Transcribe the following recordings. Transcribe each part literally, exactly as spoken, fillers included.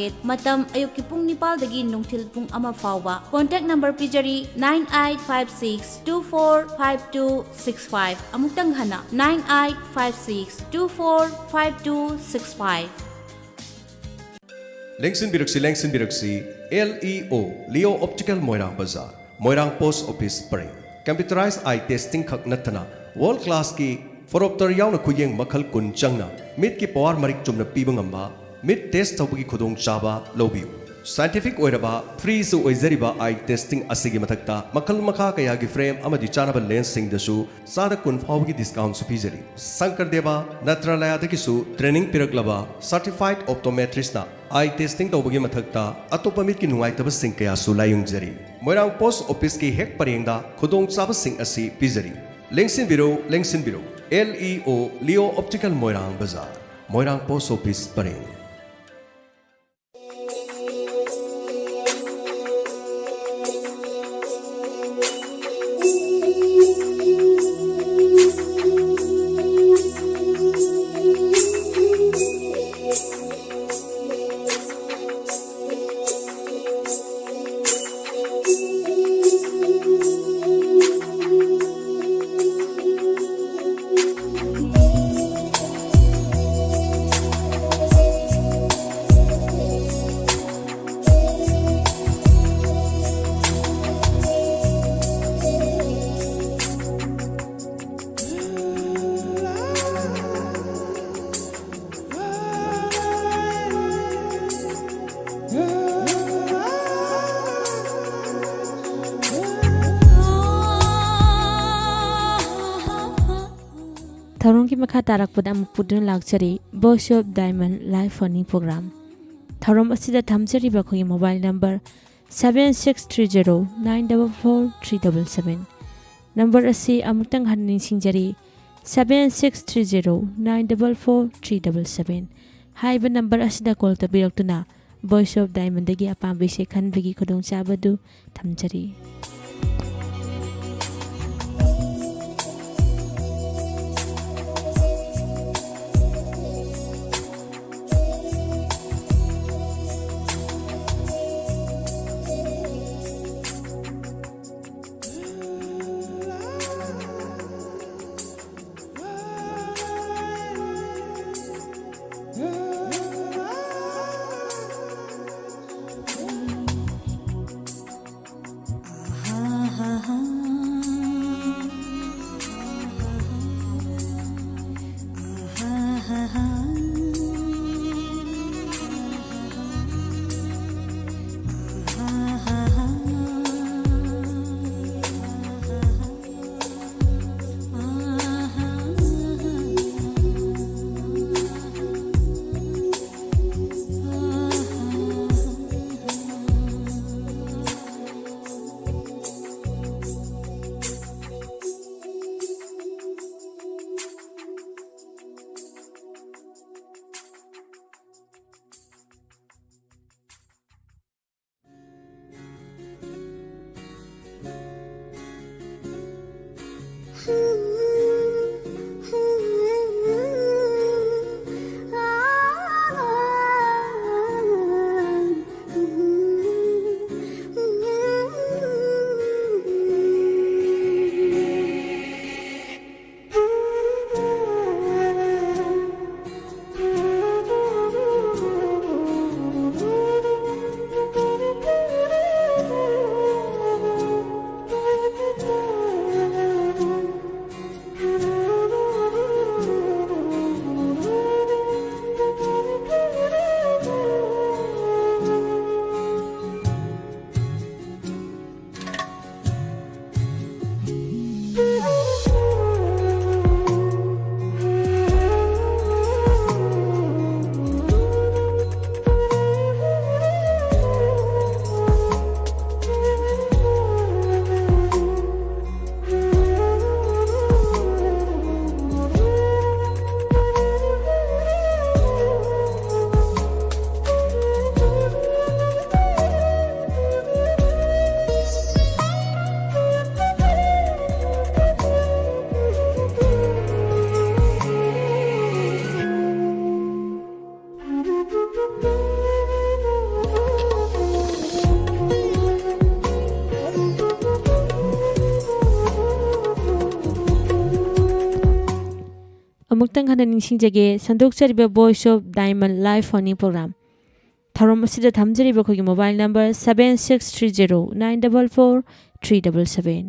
ꯃꯇꯝ ꯑꯌꯨꯛꯀꯤ ꯄꯨꯡ ꯅꯤꯄꯥꯜꯗꯒꯤ ꯅꯨꯡꯊꯤꯜ ꯄꯨꯡ ꯑꯃ ꯐꯥꯎꯕ꯫ Contact number ꯄꯤꯖꯔꯤ, nine eight five six two four five two six five꯫ ꯑꯃꯨꯛꯇꯪ ꯍꯟꯅ, nine eight five six two four five two six five꯫ ꯂꯦꯡꯁꯤꯟꯕꯤꯔꯛꯁꯤ, ꯂꯦꯡꯁꯤꯟꯕꯤꯔꯛꯁꯤ, L E O, Leo Optical, ꯃꯣꯏꯔꯥꯡ ꯕꯖꯥꯔ, ꯃꯣꯏꯔꯥꯡ ꯄꯣꯁ ꯑꯣꯐꯤꯁ ꯄꯔꯦꯡ꯫ Computerized eye testing ꯈꯛ ꯅꯠꯇꯅ, world classꯀꯤ phoropter ꯌꯥꯎꯅ ꯈꯨꯌꯦꯡ ꯃꯈꯜ ꯀꯨꯟ ꯆꯪꯅ ꯃꯤꯠꯀꯤ power ꯃꯔꯤꯛ ꯆꯨꯝꯅ ꯄꯤꯕ ꯉꯝꯕ, ꯃꯤꯠ test ꯇꯧꯕꯒꯤ ꯈꯨꯗꯣꯡꯆꯥꯕ ꯂꯧꯕꯤꯌꯨ꯫ Scientific ꯑꯣꯏꯔꯕ, freeꯁꯨ ꯑꯣꯏꯖꯔꯤꯕ eye testing ꯑꯁꯤꯒꯤ ꯃꯊꯛꯇ, ꯃꯈꯜ ꯃꯈꯥ ꯀꯌꯥꯒꯤ frame ꯑꯃꯗꯤ ꯆꯥꯅꯕ lensꯁꯤꯡꯗꯁꯨ ꯆꯥꯗ ꯀꯨꯟ ꯐꯥꯎꯕꯒꯤ discountꯁꯨ ꯄꯤꯖꯔꯤ꯫ ꯁꯪꯀꯔ ꯗꯦꯕ ꯅꯇ꯭ꯔꯥꯂꯌꯥꯗꯒꯤꯁꯨ training ꯄꯤꯔꯛꯂꯕ certified optometristꯅ eye testing ꯇꯧꯕꯒꯤ ꯃꯊꯛꯇ, ꯑꯇꯣꯞꯄ ꯃꯤꯠꯀꯤ ꯅꯨꯡꯉꯥꯏꯇꯕꯁꯤꯡ ꯀꯌꯥꯁꯨ ꯂꯥꯌꯦꯡꯖꯔꯤ꯫ ꯃꯣꯏꯔꯥꯡ ꯄꯣꯁ ꯑꯣꯐꯤꯁꯀꯤ ꯍꯦꯛ ꯄꯔꯦꯡꯗ ꯈꯨꯗꯣꯡꯆꯥꯕꯁꯤꯡ ꯑꯁꯤ ꯄꯤꯖꯔꯤ꯫ ꯂꯦꯡꯁꯤꯟꯕꯤꯔꯣ, ꯂꯦꯡꯁꯤꯟꯕꯤꯔꯣ, L E O, Leo Optical, ꯃꯣꯏꯔꯥꯡ ꯕꯖꯥꯔ, ꯃꯣꯏꯔꯥꯡ ꯄꯣꯁ ꯑꯣꯐꯤꯁ ꯄꯔꯦꯡ꯫ ꯊꯧꯔꯝꯒꯤ ꯃꯈꯥ ꯇꯥꯔꯛꯄꯗ ꯑꯃꯨꯛ ꯄꯨꯗꯨꯅ ꯂꯥꯛꯆꯔꯤ Voice of Diamond Live Phone-In Program꯫ ꯊꯧꯔꯝ ꯑꯁꯤꯗ ꯊꯝꯖꯔꯤꯕ ꯑꯩꯈꯣꯏꯒꯤ mobile number seven six three zero nine double four three double seven꯫ Number ꯑꯁꯤ ꯑꯃꯨꯛꯇꯪ ꯍꯟꯅ ꯅꯤꯡꯁꯤꯡꯖꯔꯤ, seven six three zero nine double four three double seven꯫ ꯍꯥꯏꯔꯤꯕ number ꯑꯁꯤꯗ call ꯇꯧꯕꯤꯔꯛꯇꯨꯅ Voice of Diamond-ꯗꯒꯤ ꯑꯄꯥꯝꯕ ꯏꯁꯩ ꯈꯟꯕꯒꯤ ꯈꯨꯗꯣꯡꯆꯥꯕ ꯑꯗꯨ ꯊꯝꯖꯔꯤ꯫ ꯑꯃꯨꯛꯇꯪ ꯍꯟꯅ ꯅꯤꯡꯁꯤꯡꯖꯒꯦ, ꯁꯟꯗꯣꯛꯆꯔꯤꯕ Voice of Diamond Live Phone-In Program ꯊꯧꯔꯝ ꯑꯁꯤꯗ ꯊꯝꯖꯔꯤꯕ ꯑꯩꯈꯣꯏꯒꯤ mobile number seven six three zero nine double four three double seven꯫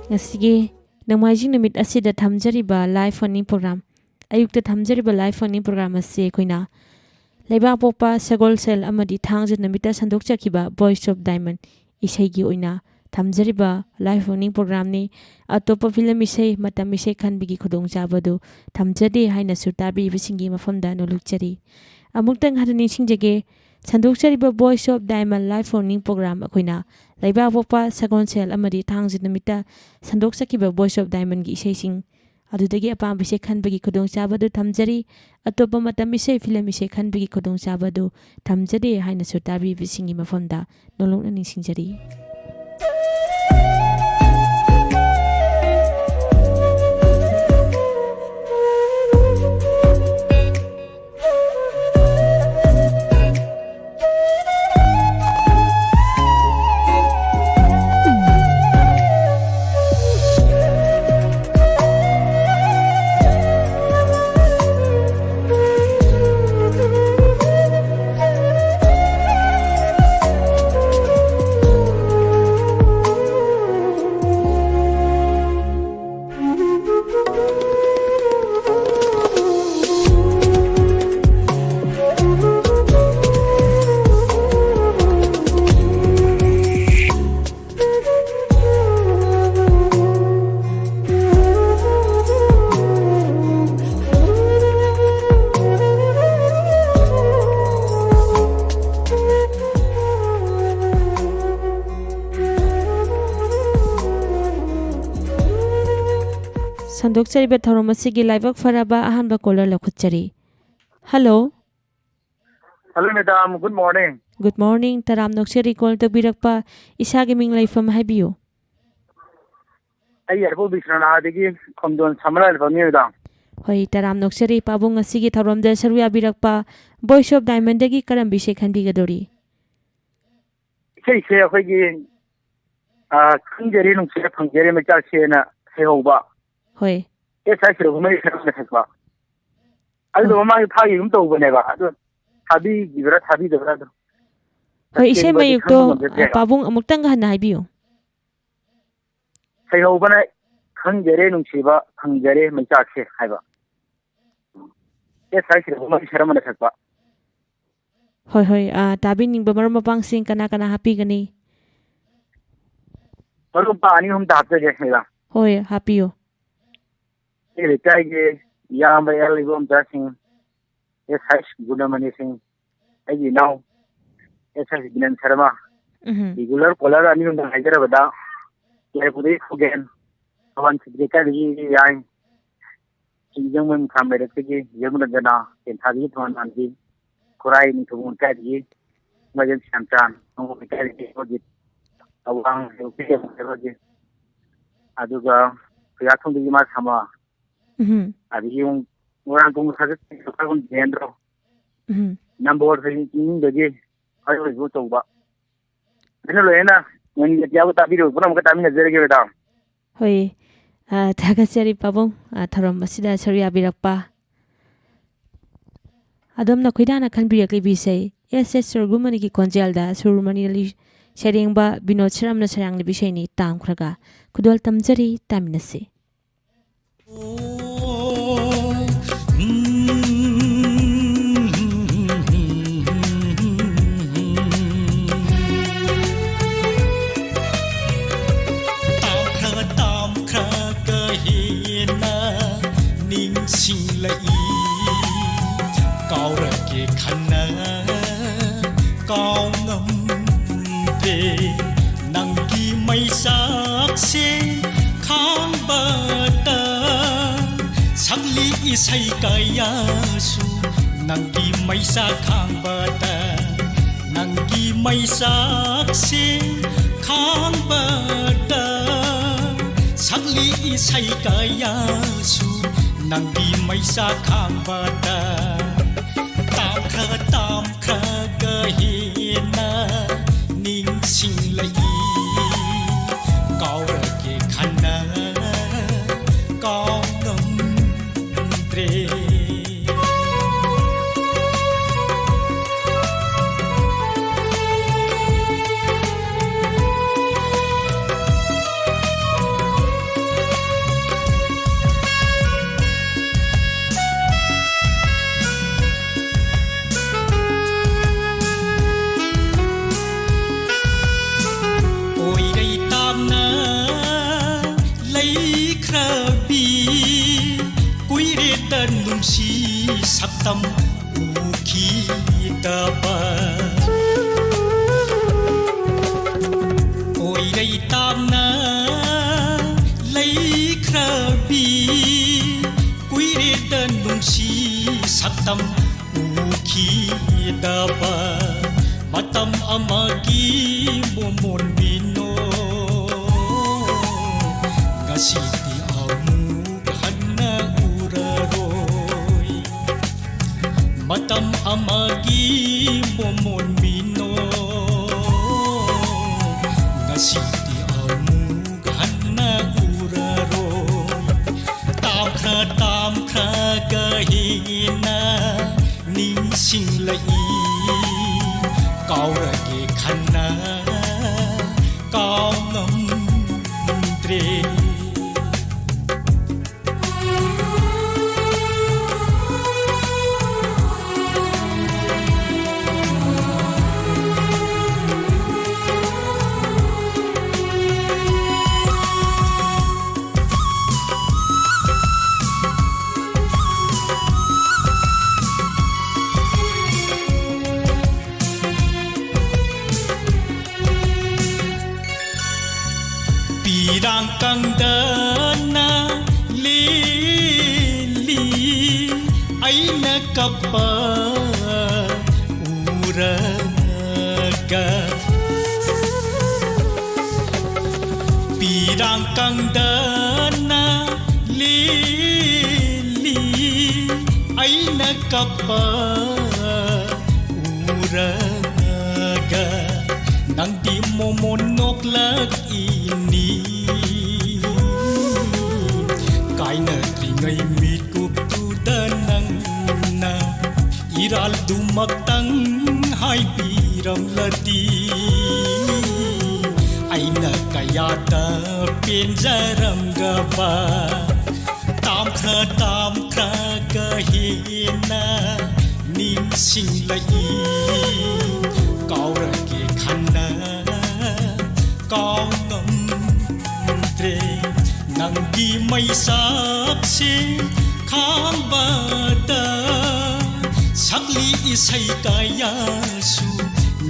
ꯉꯁꯤꯒꯤ ꯅꯣꯡꯃꯥꯏꯖꯤꯡ ꯅꯨꯃꯤꯠ ꯑꯁꯤꯗ ꯊꯝꯖꯔꯤꯕ live phone-in program, ꯑꯌꯨꯛꯇ ꯊꯝꯖꯔꯤꯕ live phone-in program ꯑꯁꯤ ꯑꯩꯈꯣꯏꯅ ꯂꯩꯕꯥꯛꯄꯣꯛꯄ ꯁꯒꯣꯜꯁꯦꯜ ꯑꯃꯗꯤ ꯊꯥꯡꯖ ꯅꯨꯃꯤꯠꯇ ꯁꯟꯗꯣꯛꯆꯈꯤꯕ Voice of Diamond ꯏꯁꯩꯒꯤ ꯑꯣꯏꯅ ꯊꯝꯖꯔꯤꯕ live phone-in program-ꯅꯤ꯫ ꯑꯇꯣꯞꯄ film ꯏꯁꯩ, ꯃꯇꯝ ꯏꯁꯩ ꯈꯟꯕꯒꯤ ꯈꯨꯗꯣꯡꯆꯥꯕꯗꯨ ꯊꯝꯖꯗꯦ ꯍꯥꯏꯅꯁꯨ ꯇꯥꯕꯤꯔꯤꯕꯁꯤꯡꯒꯤ ꯃꯐꯝꯗ ꯅꯣꯂꯨꯛꯆꯔꯤ꯫ ꯑꯃꯨꯛꯇꯪ ꯍꯟꯅ ꯅꯤꯡꯁꯤꯡꯖꯒꯦ, ꯁꯟꯗꯣꯛꯆꯔꯤꯕ Voice of Diamond live phone-in program ꯑꯩꯈꯣꯏꯅ ꯂꯩꯕꯥꯛꯄꯣꯛꯄ ꯁꯒꯣꯜꯁꯦꯜ ꯑꯃꯗꯤ ꯊꯥꯡꯖ ꯅꯨꯃꯤꯠꯇ ꯁꯟꯗꯣꯛꯆꯈꯤꯕ Voice of Diamond-ꯒꯤ ꯏꯁꯩꯁꯤꯡ ꯑꯗꯨꯗꯒꯤ ꯑꯄꯥꯝꯕ ꯏꯁꯩ ꯈꯟꯕꯒꯤ ꯈꯨꯗꯣꯡꯆꯥꯕ ꯑꯗꯨ ꯊꯝꯖꯔꯤ꯫ ꯑꯇꯣꯞꯄ ꯃꯇꯝ ꯏꯁꯩ, film ꯏꯁꯩ ꯈꯟꯕꯒꯤ ꯈꯨꯗꯣꯡꯆꯥꯕ ꯑꯗꯨ ꯊꯝꯖꯗꯦ ꯍꯥꯏꯅꯁꯨ ꯇꯥꯕꯤꯕꯁꯤꯡꯒꯤ ꯃꯐꯝꯗ ꯅꯣꯂꯨꯛꯅ ꯅꯤꯡꯁꯤꯡꯖꯔꯤ꯫ ꯁꯟꯗꯣꯛꯆꯔꯤꯕ ꯊꯧꯔꯝ ꯑꯁꯤꯒꯤ ꯂꯥꯏꯕꯛ ꯐꯔꯕ ꯑꯍꯥꯟꯕ caller ꯂꯧꯈꯠꯆꯔꯤ꯫ Hello꯫ Hello, madam. Good morning. Good morning. ꯇꯔꯥꯝꯅ ꯑꯣꯛꯆꯔꯤ call ꯇꯧꯕꯤꯔꯛꯄ꯫ ꯏꯁꯥꯒꯤ ꯃꯤꯡ ꯂꯩꯐꯝ ꯍꯥꯏꯕꯤꯌꯨ꯫ ꯑꯩ ꯌꯥꯏꯔꯤꯄꯣꯛ ꯕꯤꯁ꯭ꯋꯥꯅꯥꯊꯗꯒꯤ ꯈꯣꯝꯗꯣꯟ ꯁꯃꯔꯥ ꯂꯩꯐꯝꯅꯤ, madam꯫ ꯍꯣꯏ, ꯇꯔꯥꯝꯅ ꯑꯣꯛꯆꯔꯤ ꯄꯥꯕꯨꯡ ꯉꯁꯤꯒꯤ ꯊꯧꯔꯝꯗ ꯁꯔꯨꯛ ꯌꯥꯕꯤꯔꯛꯄ꯫ Voice of Diamondꯗꯒꯤ ꯀꯔꯝꯕ ꯏꯁꯩ ꯈꯟꯕꯤꯒꯗꯧꯔꯤ? ꯏꯁꯩꯁꯦ ꯑꯩꯈꯣꯏꯒꯤ, ꯑ, ꯈꯪꯖꯔꯦ ꯅꯨꯡꯁꯤꯔꯦ ꯐꯪꯖꯔꯦ ꯃꯩꯆꯥꯛꯁꯦꯅ ꯁꯩꯍꯧꯕ꯫ ꯍꯣꯏ꯫ ꯑꯦꯁ ꯑꯥꯏ ꯁꯤꯔꯣꯕꯨꯃꯅꯤ ꯁꯔꯨꯛꯅ ꯁꯛꯄ꯫ ꯑꯗꯨꯗꯣ ꯍꯣꯏ꯫ ꯃꯃꯥꯡꯗ ꯊꯥꯈꯤꯒꯨꯝ ꯇꯧꯕꯅꯦꯕ꯫ ꯑꯗꯣ ꯊꯥꯕꯤꯈꯤꯕ꯭ꯔꯥ ꯊꯥꯕꯤꯗꯕ꯭ꯔꯥ ꯑꯗꯣ꯫ ꯍꯣꯏ, ꯏꯁꯩ ꯑꯁꯦꯡꯕꯗꯤ ꯃꯌꯦꯛꯇꯣ, ꯈꯪꯕ ꯉꯝꯖꯗ꯭ꯔꯦꯕ꯫ ꯑ, ꯄꯥꯕꯨꯡ ꯑꯃꯨꯛꯇꯪꯒ ꯍꯟꯅ ꯍꯥꯏꯕꯤꯌꯨ꯫ ꯁꯩꯍꯧꯕꯅ "ꯈꯪꯖꯔꯦ ꯅꯨꯡꯁꯤꯕ, ꯐꯪꯖꯔꯦ ꯃꯩꯆꯥꯛꯁꯦ" ꯍꯥꯏꯕ꯫ ꯑꯦꯁ ꯑꯥꯏ ꯁꯤꯔꯣꯕꯨꯃꯅꯤ ꯁꯔꯨꯛꯅ ꯁꯛꯄ꯫ ꯍꯣꯏ, ꯍꯣꯏ, ꯑ, ꯇꯥꯕꯤꯅꯤꯡꯕ ꯃꯔꯨꯞ ꯃꯄꯥꯡꯁꯤꯡ ꯀꯅꯥ ꯀꯅꯥ ꯍꯥꯞꯄꯤꯒꯅꯤ? ꯃꯔꯨꯞ ꯃꯄꯥꯡ ꯑꯅꯤ ꯑꯍꯨꯝꯇ ꯍꯥꯞꯆꯒꯦ, madam꯫ ꯍꯣꯏ, ꯍꯥꯞꯄꯤꯌꯨ꯫ ꯑꯩ ꯂꯩꯀꯥꯏꯒꯤ ꯏꯌꯥꯝꯕ ꯑꯦꯜ ꯏꯕꯣꯝꯆꯥꯁꯤꯡ, ꯑꯦꯁ ꯑꯥꯏ ꯒꯨꯅꯃꯅꯤ ꯁꯤꯡ, ꯑꯩꯒꯤ ꯏꯅꯥꯎ ꯑꯦꯁ ꯑꯥꯏ ꯕꯤꯅꯟ ꯁꯔꯃ, ꯎꯝ꯫ Regular caller ꯑꯅꯤ ꯑꯍꯨꯝꯗ ꯍꯥꯏꯖꯔꯕꯗ, ꯌꯥꯏꯔꯤꯄꯣꯛꯇꯒꯤ ꯈꯨꯒꯦꯟ, ꯊꯧꯕꯥꯜ ꯁꯤꯇꯤ ꯂꯩꯀꯥꯏꯗꯒꯤ ꯌꯥꯏ, ꯁꯤꯡꯖꯃꯩ ꯃꯈꯥ ꯃꯩꯔꯛꯇꯒꯤ ꯌꯦꯡꯒꯨꯂꯟꯗꯅ, ꯇꯦꯟꯊꯥꯗꯒꯤ ꯊꯣꯡꯍꯟꯕꯤ, ꯈꯨꯔꯥꯏ ꯅꯤꯡꯊꯧ ꯂꯩꯀꯥꯏꯗꯒꯤ ꯃꯖꯟ ꯁ꯭ꯌꯥꯝꯆꯥꯟ, ꯅꯣꯡꯄꯣꯛ ꯂꯩꯀꯥꯏꯗꯒꯤ ꯍꯦꯔꯣꯖꯤꯠ, ꯑꯋꯥꯡ ꯍꯦꯔꯣꯖꯤꯠ, ꯑꯗꯨꯒ ꯈꯨꯌꯥꯊꯣꯡꯗꯒꯤ ꯏꯃꯥ ꯁꯃ, ꯎꯝ꯫ ꯑꯗꯒꯤ ꯑꯃꯨꯛ ꯃꯣꯏꯔꯥꯡ ꯀꯣꯡꯕ ꯁꯥꯖꯠ ꯖꯦꯟꯗ꯭ꯔꯣ, ꯎꯝ꯫ ꯅꯝꯕꯣꯜ ꯏꯃꯨꯡꯗꯒꯤ ꯑꯔꯣꯏꯕ ꯑꯆꯧꯕ꯫ ꯑꯗꯨꯅ ꯂꯣꯏꯅ ꯅꯪꯒꯤ ꯑꯇꯤꯌꯥꯕꯨ ꯇꯥꯕꯤꯔꯤꯕ ꯄꯨꯝꯅꯃꯛꯀ ꯇꯥꯃꯤꯟꯅꯖꯔꯒꯦ, madam꯫ ꯍꯣꯏ, ꯑ, ꯊꯥꯒꯠꯆꯔꯤ ꯄꯥꯕꯨꯡ, ꯑ, ꯊꯧꯔꯝ ꯑꯁꯤꯗ ꯁꯔꯨꯛ ꯌꯥꯕꯤꯔꯛꯄ꯫ ꯑꯗꯣꯝꯅ ꯈꯣꯏꯗꯥꯅ ꯈꯟꯕꯤꯔꯛꯂꯤꯕ ꯏꯁꯩ ꯑꯦꯁ ꯑꯦꯁ ꯁꯨꯔꯒꯨꯃꯅꯤꯒꯤ ꯈꯣꯟꯖꯦꯜꯗ ꯁꯨꯔꯃꯅꯤ ꯁꯩꯔꯦꯡꯕ ꯕꯤꯅꯣꯗ ꯁꯔꯝꯅ ꯁꯩꯔꯥꯡꯂꯤꯕ ꯏꯁꯩꯅꯤ꯫ ꯇꯥꯝꯈ꯭ꯔꯒ ꯈꯨꯗꯣꯜ ꯇꯝꯖꯔꯤ, ꯇꯥꯃꯤꯟꯅꯁꯤ꯫ ꯇꯥꯝꯈ꯭ꯔ ꯇꯥꯝꯈ꯭ꯔꯒ ꯍꯦꯟꯅ ꯅꯤꯡꯁꯤꯡꯂꯛꯏ꯫ ꯀꯥꯎꯔꯒꯦ ꯈꯟꯅ ꯀꯥꯎ ꯉꯝꯗꯦ꯫ ꯅꯪꯒꯤ ꯃꯩꯆꯥꯛꯁꯦ ꯈꯥꯡꯕꯗ ꯂꯤ ꯏꯁꯩ ꯀꯌꯥꯁꯨ ꯅꯪꯒꯤ ꯃꯩꯆꯥꯛ ꯈꯥꯡꯕꯗ, ꯅꯪꯒꯤ ꯃꯩꯆꯥꯛꯁꯦ ꯈꯥꯡꯕꯗ, ꯁꯛꯂꯤ ꯏꯁꯩ ꯀꯌꯥꯁꯨ ꯅꯪꯒꯤ ꯃꯩꯆꯥꯛ ꯈꯥꯡꯕꯗ, ꯇꯥꯝꯈ꯭ꯔ ꯇꯥꯝꯈ꯭ꯔꯒ ꯍꯦꯟꯅ ꯅꯤꯡꯁꯤꯡꯂꯛꯏ꯫ ꯀꯥꯎꯔꯒꯦ ꯈꯟꯅ ꯀꯥꯎ ꯉꯝꯗ꯭ꯔꯦ꯫ ꯑꯣꯏꯔꯩ ꯇꯥꯝꯅ ꯂꯩꯈ꯭ꯔꯕꯤ, ꯀꯨꯏꯔꯦꯗ ꯅꯨꯡꯁꯤ ꯁꯛꯇꯝ ꯎꯈꯤꯗꯕ꯫ ꯑꯣꯏꯔꯩ ꯇꯥꯝꯅ ꯂꯩꯈ꯭ꯔꯕꯤ, ꯀꯨꯏꯔꯦꯗ ꯅꯨꯡꯁꯤ ꯁꯛꯇꯝ ꯎꯈꯤꯗꯕ꯫ ꯃꯇꯝ ꯑꯃꯒꯤ ꯃꯣꯃꯣꯟ ꯃꯤꯅꯣ, ꯉꯁꯤꯗꯤ ꯑꯃꯨꯛ ꯍꯟꯅ ꯎꯔꯔꯣꯏ꯫ ꯃꯇꯝ ꯑꯃꯒꯤ ꯃꯣꯃꯣꯟ ꯃꯤꯅꯣ, ꯉꯁꯤꯗꯤ ꯑꯃꯨꯛ ꯍꯟꯅ ꯎꯔꯔꯣꯏ꯫ ꯇꯥꯝꯈ꯭ꯔ ꯇꯥꯝꯈ꯭ꯔꯒ ꯍꯦꯟꯅ ꯅꯤꯡꯁꯤꯡꯂꯛꯏ꯫ ꯀꯥꯎꯔꯒꯦ ꯈꯟꯅ ꯀꯥꯎ ꯉꯝꯗ꯭ꯔꯦ꯫ ꯄꯤꯔꯥꯡ ꯀꯪꯗꯅ ꯂꯦꯜꯂꯤ꯫ ꯑꯩꯅ ꯀꯞꯄ ꯎꯔꯒ ꯄꯤꯔꯥꯡ ꯀꯪꯗꯅ ꯂꯦꯜꯂꯤ꯫ ꯑꯩꯅ ꯀꯞꯄ ꯎꯔꯒ ꯅꯪꯗꯤ ꯃꯣꯃꯣꯟ ꯅꯣꯛꯂꯛꯏꯅꯤ꯫ ꯀꯥꯏꯅꯗ꯭ꯔꯤꯉꯩ ꯃꯤꯠꯀꯨꯞꯇꯨꯗ ꯅꯪꯅ ꯏꯔꯥꯜꯗꯨꯃꯛꯇꯪ ꯍꯥꯏꯕꯤꯔꯝꯂꯗꯤ ꯑꯩꯅ ꯀꯌꯥꯗ ꯄꯦꯟꯖꯔꯝꯒꯕ꯫ ꯇꯥꯝꯈ꯭ꯔ ꯇꯥꯝꯈ꯭ꯔꯒ ꯍꯦꯟꯅ ꯅꯤꯡꯁꯤꯡꯂꯛꯏ꯫ ꯀꯥꯎꯔꯒꯦ ꯈꯟꯅ ꯀꯥꯎ ꯉꯝꯗ꯭ꯔꯦ꯫ ꯅꯪꯒꯤ ꯃꯩꯁꯥꯛꯁꯦ ꯈꯥꯡꯕꯗ ꯁꯛꯂꯤ ꯏꯁꯩ ꯀꯌꯥꯁꯨ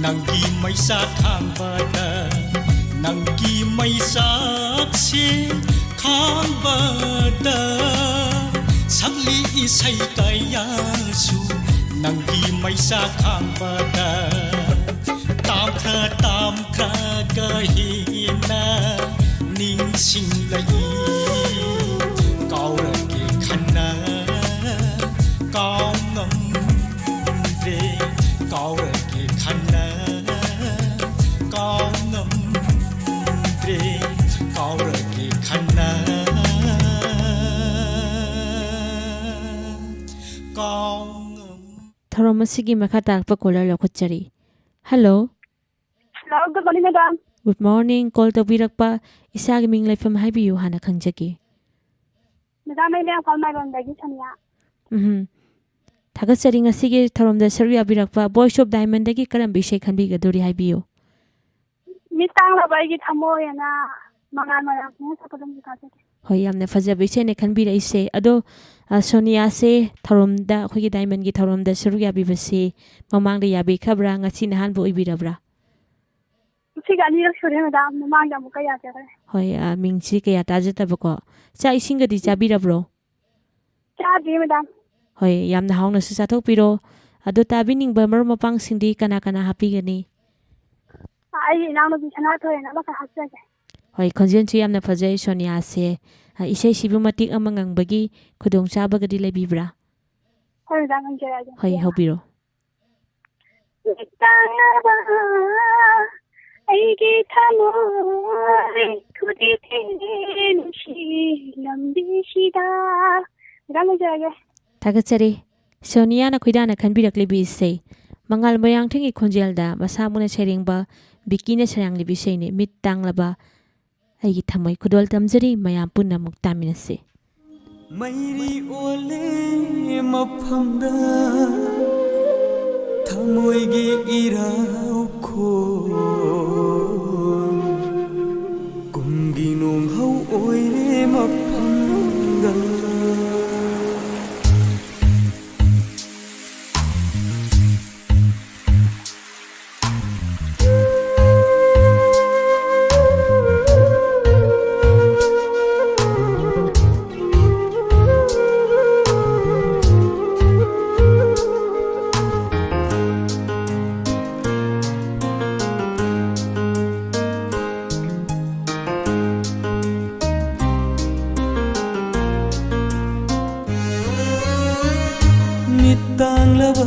ꯅꯪꯒꯤ ꯃꯩꯁꯥꯛ ꯈꯥꯡꯕꯗ꯫ ꯅꯪꯒꯤ ꯃꯩꯁꯥꯛꯁꯦ ꯈꯥꯡꯕꯗ ꯁꯛꯂꯤ ꯏꯁꯩ ꯀꯌꯥꯁꯨ ꯅꯪꯒꯤ ꯃꯩꯁꯥꯛ ꯈꯥꯡꯕꯗ꯫ ꯇꯥꯝꯈ꯭ꯔ ꯇꯥꯝꯈ꯭ꯔꯒ ꯍꯦꯟꯅ ꯅꯤꯡꯁꯤꯡꯂꯛꯏ꯫ ꯀꯥꯎꯔꯒꯦ ꯈꯟꯅ ꯀꯥꯎ ꯉꯝꯗ꯭ꯔꯦ꯫ ꯀꯥꯎꯔꯒꯦ ꯈꯟꯅ ꯀꯥꯎ ꯉꯝꯗ꯭ꯔꯦ꯫ ꯀꯥꯎꯔꯒꯦ ꯈꯟꯅ ꯀꯥꯎ ꯉꯝ- ꯊꯧꯔꯝ ꯑꯁꯤꯒꯤ ꯃꯈꯥ ꯇꯥꯔꯛꯄ ꯀꯣꯂꯔ ꯂꯧꯈꯠꯆꯔꯤ꯫ Hello. Hello, good morning, madam. Good morning. Call ꯇꯧꯕꯤꯔꯛꯄ, ꯏꯁꯥꯒꯤ ꯃꯤꯡ ꯂꯩꯐꯝ ꯍꯥꯏꯕꯤꯌꯨ ꯍꯥꯟꯅ ꯈꯪꯖꯒꯦ꯫ ꯃꯦꯗꯥꯝ, ꯑꯩ ꯂꯩꯔꯥꯡ ꯈ꯭ꯋꯥꯏꯔꯝꯕꯟꯗꯒꯤ ꯁꯣꯅꯤꯌꯥ꯫ ꯎꯝ꯫ ꯊꯥꯒꯠꯆꯔꯤ ꯉꯁꯤꯒꯤ ꯊꯧꯔꯝꯗ ꯁꯔꯨꯛ ꯌꯥꯕꯤꯔꯛꯄ꯫ ꯚꯣꯏꯁ ꯑꯣꯐ ꯗꯥꯏꯃꯟꯗꯒꯤ ꯀꯔꯝꯕ ꯏꯁꯩ ꯈꯟꯕꯤꯒꯗꯧꯔꯤ ꯍꯥꯏꯕꯤꯌꯨ꯫ ꯃꯤꯠ ꯇꯥꯡꯂꯕ ꯑꯩꯒꯤ ꯊꯃꯣꯏ ꯑꯅ ꯃꯉꯥꯜ ꯃꯣꯏꯔꯥꯡꯊꯦꯝꯅ ꯁꯛꯄꯗꯣ ꯑꯝꯇ ꯇꯥꯖꯒꯦ꯫ ꯍꯣꯏ, ꯌꯥꯝꯅ ꯐꯖꯕ ꯏꯁꯩꯅꯦ ꯈꯟꯕꯤꯔꯛꯏꯁꯦ꯫ ꯑꯗꯣ, ꯑ, ꯁꯣꯅꯤꯌꯥꯁꯦ ꯊꯧꯔꯝꯗ, ꯑꯩꯈꯣꯏꯒꯤ ꯗꯥꯏꯃꯟꯒꯤ ꯊꯧꯔꯝꯗ ꯁꯔꯨꯛ ꯌꯥꯕꯤꯕꯁꯤ ꯃꯃꯥꯡꯗ ꯌꯥꯕꯤꯈ꯭ꯔꯕ꯭ꯔꯥ? ꯉꯁꯤꯅ ꯑꯍꯥꯟꯕ ꯑꯣꯏꯕꯤꯔꯕ꯭ꯔꯥ? ꯉꯁꯤꯒ ꯑꯅꯤꯔꯛ ꯁꯨꯔꯦ, ꯃꯦꯗꯥꯝ꯫ ꯃꯃꯥꯡꯗ ꯑꯃꯨꯛꯀ ꯌꯥꯖꯈ꯭ꯔꯦ꯫ ꯍꯣꯏ, ꯑ, ꯃꯤꯡꯁꯤ ꯀꯌꯥ ꯇꯥꯖꯗꯕꯀꯣ꯫ ꯆꯥꯛ ꯏꯁꯤꯡꯒꯗꯤ ꯆꯥꯕꯤꯔꯕ꯭ꯔꯣ? ꯆꯥꯗ꯭ꯔꯤ, ꯃꯦꯗꯥꯝ꯫ ꯍꯣꯏ, ꯌꯥꯝꯅ ꯍꯥꯎꯅꯁꯨ ꯆꯥꯊꯣꯛꯄꯤꯔꯣ꯫ ꯑꯗꯣ ꯇꯥꯕꯤꯅꯤꯡꯕ ꯃꯔꯨꯞ ꯃꯄꯥꯡꯁꯤꯡꯗꯤ ꯀꯅꯥ ꯀꯅꯥ ꯍꯥꯞꯄꯤꯒꯅꯤ? ꯑꯩꯒꯤ ꯏꯅꯥꯎꯅꯨꯄꯤ ꯁꯅꯥꯊꯣꯏꯅ ꯑꯃꯈꯛ ꯍꯥꯞꯆꯒꯦ꯫ ꯍꯣꯏ, ꯈꯣꯟꯖꯦꯜꯁꯨ ꯌꯥꯝꯅ ꯐꯖꯩ ꯁꯣꯅꯤꯌꯥꯁꯦ꯫ ꯑ, ꯏꯁꯩꯁꯤꯕꯨ ꯃꯇꯦꯛ ꯑꯃ ꯉꯪꯕꯒꯤ ꯈꯨꯗꯣꯡꯆꯥꯕꯒꯗꯤ ꯂꯩꯕꯤꯕ꯭ꯔꯥ? ꯍꯣꯏ, ꯃꯦꯗꯥꯝ, ꯉꯪꯖꯔꯛꯑꯒꯦ꯫ ꯍꯣꯏ, ꯍꯧꯕꯤꯔꯣ꯫ ꯃꯤꯠꯇꯥꯡꯂꯕ ꯑꯩꯒꯤ ꯊꯃꯣꯏ ꯈꯨꯗꯤ ꯊꯤꯡꯂꯤ ꯅꯨꯡꯁꯤ ꯂꯝꯕꯤꯁꯤꯗ꯫ ꯃꯦꯗꯥꯝ, ꯂꯣꯏꯖꯔꯒꯦ꯫ ꯊꯥꯒꯠꯆꯔꯤ꯫ ꯁꯣꯅꯤꯌꯥꯅ ꯈꯣꯏꯗꯥꯅ ꯈꯟꯕꯤꯔꯛꯂꯤꯕ ꯏꯁꯩ, ꯃꯉꯥꯜ ꯃꯣꯏꯔꯥꯡꯊꯦꯝꯒꯤ ꯈꯣꯟꯖꯦꯜꯗ ꯃꯁꯥꯃꯛꯅ ꯁꯩꯔꯦꯡꯕ ꯕꯤꯀꯤꯅ ꯁꯩꯔꯥꯡꯂꯤꯕ ꯏꯁꯩꯅꯤ, ꯃꯤꯠ ꯇꯥꯡꯂꯕ ꯑꯩꯒꯤ ꯊꯃꯣꯏ꯫ ꯈꯨꯗꯣꯜ ꯇꯝꯖꯔꯤ, ꯃꯌꯥꯝ ꯄꯨꯟꯅ ꯑꯃꯨꯛ ꯇꯥꯃꯤꯟꯅꯁꯤ꯫ ꯃꯩꯔꯤ ꯑꯣꯜꯂꯦ ꯃꯐꯝꯗ ꯊꯃꯣꯏꯒꯤ ꯏꯔꯥꯎꯈꯣꯜ, ꯀꯨꯝꯒꯤ ꯅꯣꯡꯍꯧ ꯑꯣꯏꯔꯦ ꯃꯐꯝꯗ꯫ ꯃꯤꯠ ꯇꯥꯡꯂꯕ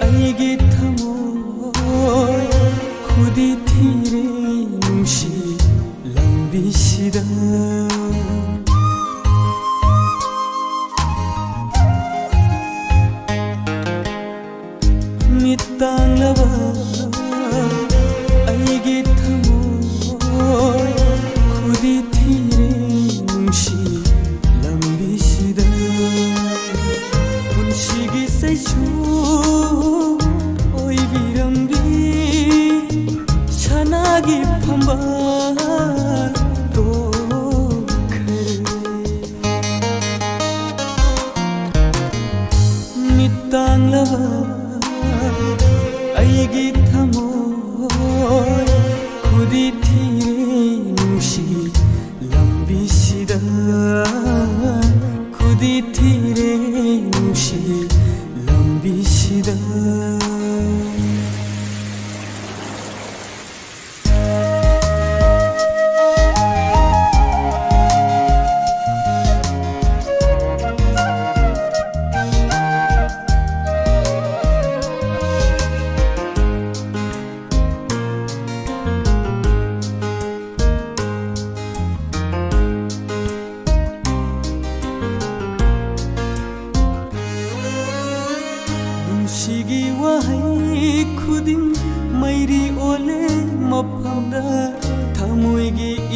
ꯑꯩꯒꯤ ꯊꯃꯣꯏ ꯈꯨꯗꯤ ꯊꯤꯔꯦ ꯅꯨꯡꯁꯤ ꯂꯝꯕꯤꯁꯤꯗ꯫ ꯃꯤꯠ ꯇꯥꯡꯂꯕ ꯑꯩꯒꯤ ꯊꯃꯣꯏ ꯈꯨꯗꯤ ꯊꯤꯔꯦ ꯅꯨꯡꯁꯤ ꯂꯝꯕꯤꯁꯤꯗ꯫ ꯄꯨꯟꯁꯤꯒꯤ ꯆꯩꯁꯨ ꯑꯣꯏꯕꯤꯔꯝꯕꯤ ꯁꯅꯥꯒꯤ ꯐꯝꯕꯥꯜ ꯇꯣꯛꯈ꯭ꯔꯦ꯫ ꯃꯤꯠ ꯇꯥꯡꯂꯕ ꯑꯩꯒꯤ ꯊꯃꯣꯏ ꯈꯨꯗꯤ ꯊꯤꯔꯦ ꯅꯨꯡꯁꯤ ꯂꯝꯕꯤꯁꯤꯗ꯫ ꯈꯨꯗꯤ ꯊꯤꯔꯦ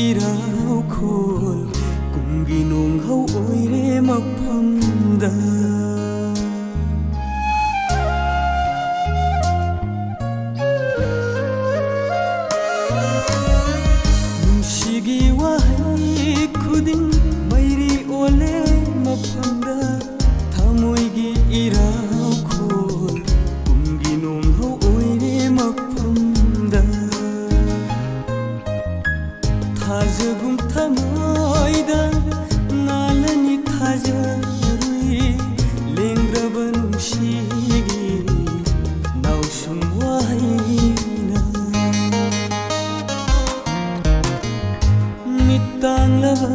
ꯏꯔꯥꯎꯈꯣꯜ ꯀꯨꯝꯒꯤ ꯅꯣꯡꯍꯧ ꯑꯣꯏꯔꯦ ꯃꯐꯝꯗ꯫ ꯅꯨꯡꯁꯤꯒꯤ ꯋꯥꯍꯩ ꯈꯨꯗꯤꯡ ꯃꯩꯔꯤ ꯑꯣꯜꯂꯦ ꯃꯐꯝꯗ꯫ ꯊꯃꯣꯏꯒꯤ ꯏꯔꯥꯎꯈꯣꯜ ꯀꯨꯝꯒꯤ ꯅꯣꯡꯍꯧ ꯑꯣꯏꯔꯦ ꯃꯐꯝꯗ꯫ ꯊꯥꯖꯒꯨꯝ ꯊꯃꯣꯏꯗ ꯉꯥꯜꯂꯅꯤ ꯊꯥꯖꯔꯨꯏ ꯂꯦꯡꯗ꯭ꯔꯕ ꯅꯨꯡꯁꯤꯒꯤ ꯅꯥꯎꯁꯨꯝ ꯋꯥꯍꯩꯅ꯫ ꯃꯤꯠ ꯇꯥꯡꯂꯕ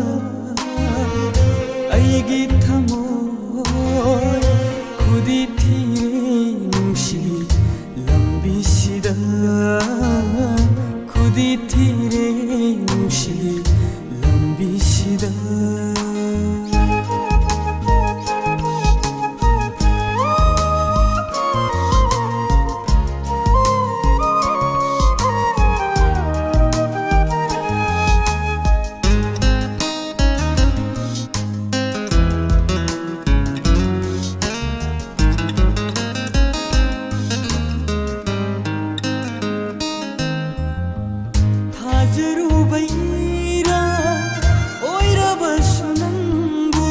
ꯑꯩꯒꯤ ꯊꯃꯣꯏ ꯈꯨꯗꯤ ꯊꯤꯔꯦ ꯅꯨꯡꯁꯤ ꯂꯝꯕꯤꯁꯤꯗ꯫ ꯈꯨꯗꯤ ꯊꯤꯔꯦ ꯅꯨꯡꯁꯤ ꯂꯝꯕꯤꯁꯤꯗ꯫ ꯊꯥꯖꯔꯨꯕꯩꯔꯥ ꯑꯣꯏꯔꯕꯁꯨ ꯅꯪꯕꯨ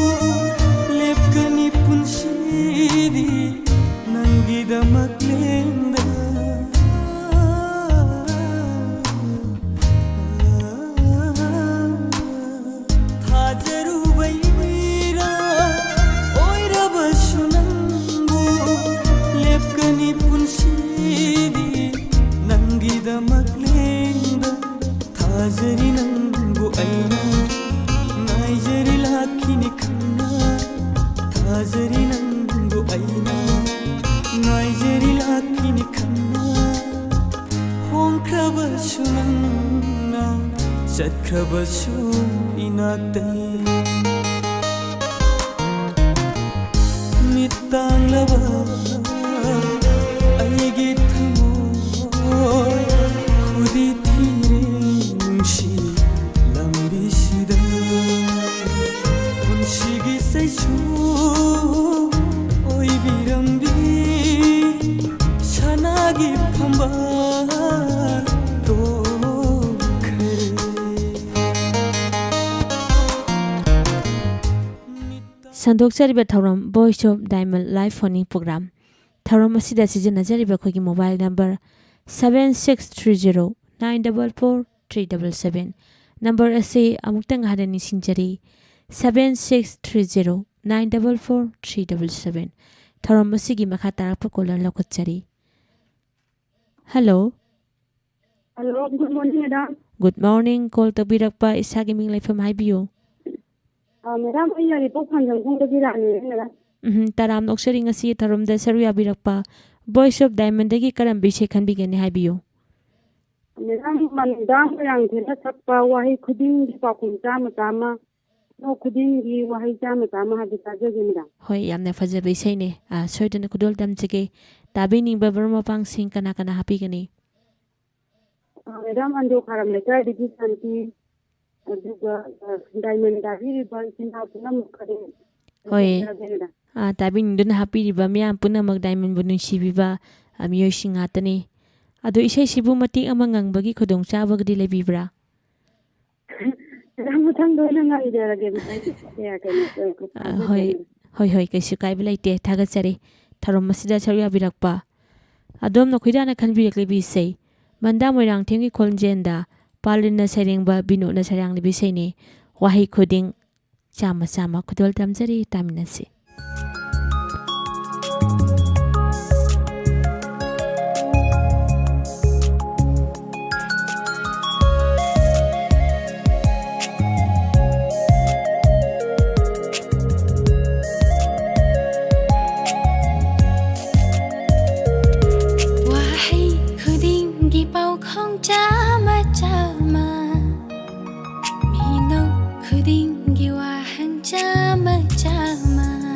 ꯂꯦꯞꯀꯅꯤ ꯄꯨꯟꯁꯤꯗꯤ ꯅꯪꯒꯤꯗꯃꯛ ꯂꯦꯡꯗ꯫ ꯊꯥꯖꯔꯨꯕꯩꯔꯥ ꯑꯣꯏꯔꯕꯁꯨ ꯅꯪꯕꯨ ꯂꯦꯞꯀꯅꯤ ꯄꯨꯟꯁꯤꯗꯤ ꯅꯪꯒꯤꯗꯃꯛ ꯂꯦꯡꯗ꯫ ꯊꯥꯖꯔꯤ ꯅꯪꯕꯨ ꯑꯩꯅ ꯉꯥꯏꯖꯔꯤ ꯂꯥꯛꯈꯤꯅꯤ ꯈꯪꯅ꯫ ꯊꯥꯖꯔꯤ ꯅꯪꯕꯨ ꯑꯩꯅ ꯉꯥꯏꯖꯔꯤ ꯂꯥꯛꯈꯤꯅꯤ ꯈꯪꯅ꯫ ꯍꯣꯡꯈ꯭ꯔꯕꯁꯨ ꯅꯪꯅ ꯆꯠꯈ꯭ꯔꯕꯁꯨ ꯏꯅꯥꯛꯇꯩ꯫ ꯃꯤꯠ ꯇꯥꯡꯂꯕ ꯑꯩꯒꯤ ꯊꯃꯣꯏ ꯈꯨꯗꯤ ꯊꯤꯔꯦ ꯅꯨꯡꯁꯤ ꯁꯟꯗꯣꯛꯆꯔꯤꯕ ꯊꯧꯔꯝ Voice of Diamond Live Phone-ꯏꯟ Program꯫ ꯊꯧꯔꯝ ꯑꯁꯤꯗ ꯁꯤꯖꯤꯟꯅꯖꯔꯤꯕ ꯑꯩꯈꯣꯏꯒꯤ mobile number seven six three zero nine double four three double seven꯫ Number ꯑꯁꯤ ꯑꯃꯨꯛꯇꯪ ꯍꯟꯅ ꯅꯤꯡꯁꯤꯡꯖꯔꯤ, seven six three zero nine double four three double seven꯫ ꯊꯧꯔꯝ ꯑꯁꯤꯒꯤ ꯃꯈꯥ ꯇꯥꯔꯛꯄ caller ꯂꯧꯈꯠꯆꯔꯤ꯫ Hello꯫ Hello, good morning, madam꯫ Good morning, call ꯇꯧꯕꯤꯔꯛꯄ, ꯏꯁꯥꯒꯤ ꯃꯤꯡ ꯂꯩꯐꯝ ꯍꯥꯏꯕꯤꯌꯨ꯫ ꯑ, madam, ꯑꯩ ꯌꯥꯏꯔꯤꯄꯣꯛ ꯐꯥꯟꯖꯝꯈꯣꯡꯗꯒꯤ ꯂꯥꯛꯑꯝꯃꯤꯅꯦ, madam꯫ ꯎꯝ, ꯇꯔꯥꯝꯅ ꯑꯣꯛꯆꯔꯤ ꯉꯁꯤ ꯊꯧꯔꯝꯗ ꯁꯔꯨꯛ ꯌꯥꯕꯤꯔꯛꯄ꯫ Voice of Diamond-ꯗꯒꯤ ꯀꯔꯝꯕ ꯏꯁꯩ ꯈꯟꯕꯤꯒꯅꯤ ꯍꯥꯏꯕꯤꯌꯨ꯫ Madam, ꯃꯟꯗꯥ ꯃꯣꯏꯔꯥꯡꯊꯦꯝꯅ ꯁꯛꯄ ꯋꯥꯍꯩ ꯈꯨꯗꯤꯡꯒꯤ ꯄꯥꯎꯈꯨꯝ ꯆꯥꯝꯃ ꯆꯥꯝꯃ, ꯅꯣꯛ ꯈꯨꯗꯤꯡꯒꯤ ꯋꯥꯍꯩ ꯆꯥꯝꯃ ꯆꯥꯝꯃ ꯍꯥꯏꯕ ꯇꯥꯖꯒꯦ, madam꯫ ꯍꯣꯏ, ꯌꯥꯝꯅ ꯐꯖꯕ ꯏꯁꯩꯅꯦ꯫ ꯑ, ꯁꯣꯏꯗꯅ ꯈꯨꯗꯣꯜ ꯇꯝꯖꯒꯦ꯫ ꯇꯥꯕꯤꯅꯤꯡꯕ ꯃꯔꯨꯞ ꯃꯄꯥꯡꯁꯤꯡ ꯀꯅꯥ ꯀꯅꯥ ꯍꯥꯞꯄꯤꯒꯅꯤ? ꯑ, madam, ꯑꯟꯗ꯭ꯔꯣ ꯈꯥꯔꯝ ꯂꯩꯀꯥꯏꯗꯒꯤ ꯁꯥꯟꯇꯤ, ꯑꯗꯨꯒ, ꯑ, Diamond ꯇꯥꯕꯤꯔꯤꯕ ꯏꯆꯤꯟ ꯏꯅꯥꯎ ꯄꯨꯝꯅꯃꯛ ꯑꯗꯨꯝ ꯍꯣꯏ꯫ ꯇꯥꯖꯒꯦ, madam꯫ ꯑ, ꯇꯥꯕꯤꯅꯤꯡꯗꯨꯅ ꯍꯥꯞꯄꯤꯔꯤꯕ ꯃꯤꯌꯥꯝ ꯄꯨꯝꯅꯃꯛ Diamond-ꯕꯨ ꯅꯨꯡꯁꯤꯕꯤꯕ, ꯑ, ꯃꯤꯑꯣꯏꯁꯤꯡ ꯉꯥꯛꯇꯅꯤ꯫ ꯑꯗꯣ ꯏꯁꯩꯁꯤꯕꯨ ꯃꯇꯦꯛ ꯑꯃ ꯉꯪꯕꯒꯤ ꯈꯨꯗꯣꯡꯆꯥꯕꯒꯗꯤ ꯂꯩꯕꯤꯕ꯭ꯔꯥ? Madam, ꯃꯊꯪꯗ ꯑꯣꯏꯅ ꯉꯥꯏꯖꯔꯒꯦ, madam꯫ ꯀꯌꯥ ꯀꯩꯅꯣ, ꯑ, ꯑ, ꯍꯣꯏ꯫ ꯊꯥꯖꯗ꯭ꯔꯦ꯫ ꯍꯣꯏ, ꯍꯣꯏ, ꯀꯩꯁꯨ ꯀꯥꯏꯕ ꯂꯩꯇꯦ꯫ ꯊꯥꯒꯠꯆꯔꯤ ꯊꯧꯔꯝ ꯑꯁꯤꯗ ꯁꯔꯨꯛ ꯌꯥꯕꯤꯔꯛꯄ꯫ ꯑꯗꯣꯝꯅ ꯈꯣꯏꯗꯥꯅ ꯈꯟꯕꯤꯔꯛꯂꯤꯕ ꯏꯁꯩ, ꯃꯟꯗꯥ ꯃꯣꯏꯔꯥꯡꯊꯦꯝꯒꯤ ꯈꯣꯟꯖꯦꯜꯗ ꯄꯥꯂꯤꯅ ꯁꯩꯔꯦꯡꯕ, ꯕꯤꯅꯣꯗꯅ ꯁꯩꯔꯥꯡꯂꯤꯕ ꯏꯁꯩꯅꯤ꯫ ꯋꯥꯍꯩ ꯈꯨꯗꯤꯡ ꯆꯥꯝꯃ ꯆꯥꯝꯃ ꯈꯨꯗꯣꯜ ꯇꯝꯖꯔꯤ, ꯇꯥꯃꯤꯟꯅꯁꯤ꯫ ꯋꯥꯍꯩ ꯈꯨꯗꯤꯡꯒꯤ ꯄꯥꯎꯈꯣꯡ ꯆꯥꯝꯃ ꯆꯥꯝꯃ, ꯃꯤꯅꯣꯛ ꯈꯨꯗꯤꯡꯒꯤ ꯋꯥꯍꯪ ꯆꯥꯝꯃ ꯆꯥꯝꯃ꯫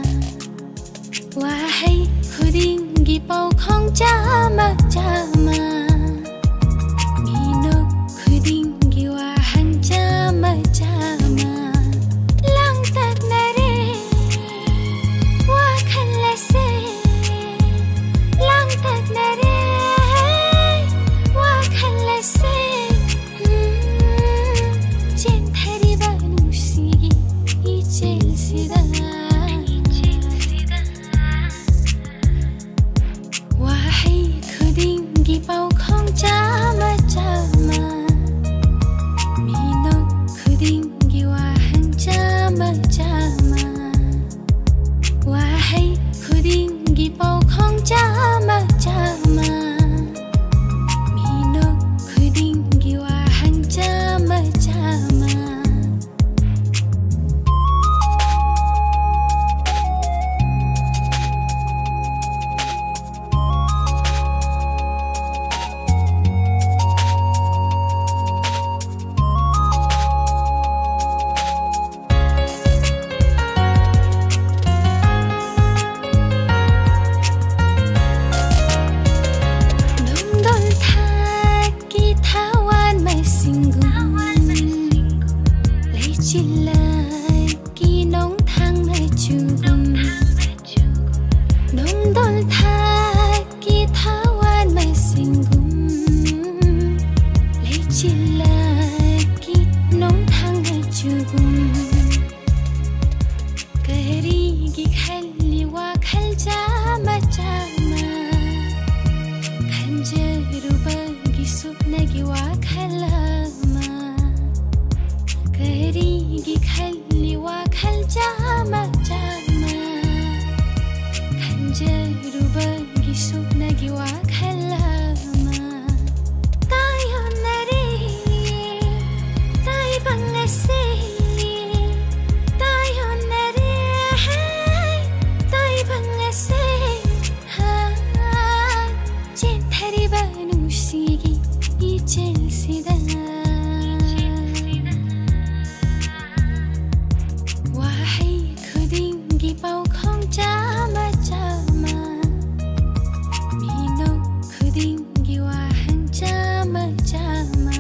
ꯁꯨꯞꯅꯒꯤ ꯋꯥꯈꯜ ꯑꯃ ꯇꯥꯏꯌꯣꯟꯅꯔꯦ, ꯇꯥꯏꯕꯪ ꯑꯁꯦ ꯇꯥꯏꯌꯣꯟꯅꯔꯦ, ꯇꯥꯏꯕꯪ ꯑꯁꯦ ꯆꯦꯟꯊꯔꯤꯕ ꯅꯨꯡꯁꯤꯒꯤ ꯏꯆꯦꯜꯁꯤꯗ ꯋꯥꯍꯩ ꯈꯨꯗꯤꯡꯒꯤ ꯄꯥꯎꯈꯣꯡ ꯆꯥꯝꯃ ꯆꯥꯝꯃ, ꯃꯤꯅꯣꯛ ꯈꯨꯗꯤꯡꯒꯤ ꯋꯥꯍꯪ ꯆꯥꯝꯃ ꯆꯥꯝꯃ꯫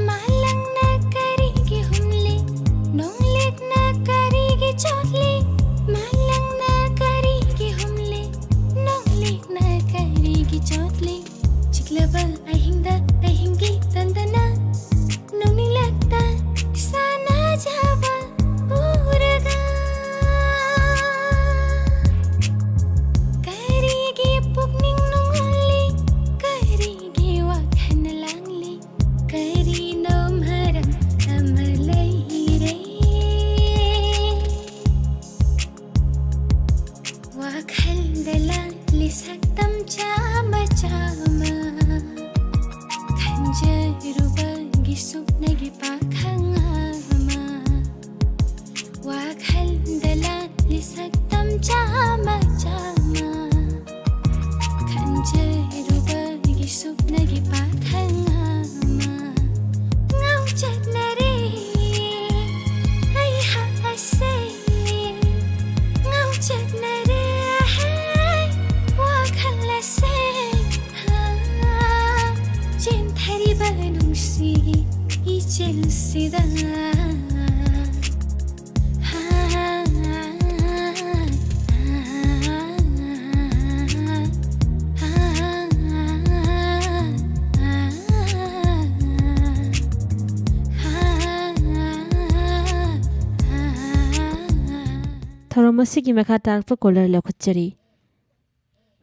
ꯃꯥꯂꯪꯅ ꯀꯔꯤꯒꯤ ꯍꯨꯝꯂꯤ? ꯅꯣꯡꯂꯤꯛꯅ ꯀꯔꯤꯒꯤ ꯆꯣꯠꯂꯤ? ꯃꯥꯂꯪꯅ ꯀꯔꯤꯒꯤ ꯍꯨꯝꯂꯤ? ꯅꯣꯡꯂꯤꯛꯅ ꯀꯔꯤꯒꯤ ꯆꯣꯠꯂꯤ? ꯆꯤꯛꯂꯕ ꯑꯍꯤꯡꯗ ꯑꯍꯤꯡꯒꯤ ꯇꯟꯗꯅ ꯅꯣꯡꯂꯤꯛꯂꯛꯇ ꯁꯥꯟꯅꯖꯕ ꯎꯔꯒ ꯀꯔꯤꯒꯤ ꯄꯨꯛꯅꯤꯡ ꯅꯨꯡꯉꯣꯜꯂꯤ? ꯀꯔꯤꯒꯤ ꯋꯥꯈꯜ ꯂꯥꯡꯂꯤ? ꯀꯔꯤꯅꯣ ꯃꯔꯝ ꯑꯃ ꯂꯩꯔꯦ꯫ ꯊꯧꯔꯝ ꯑꯁꯤꯒꯤ ꯃꯈꯥ ꯇꯥꯔꯛꯄ ꯀꯣꯂꯔ ꯂꯧꯈꯠꯆꯔꯤ꯫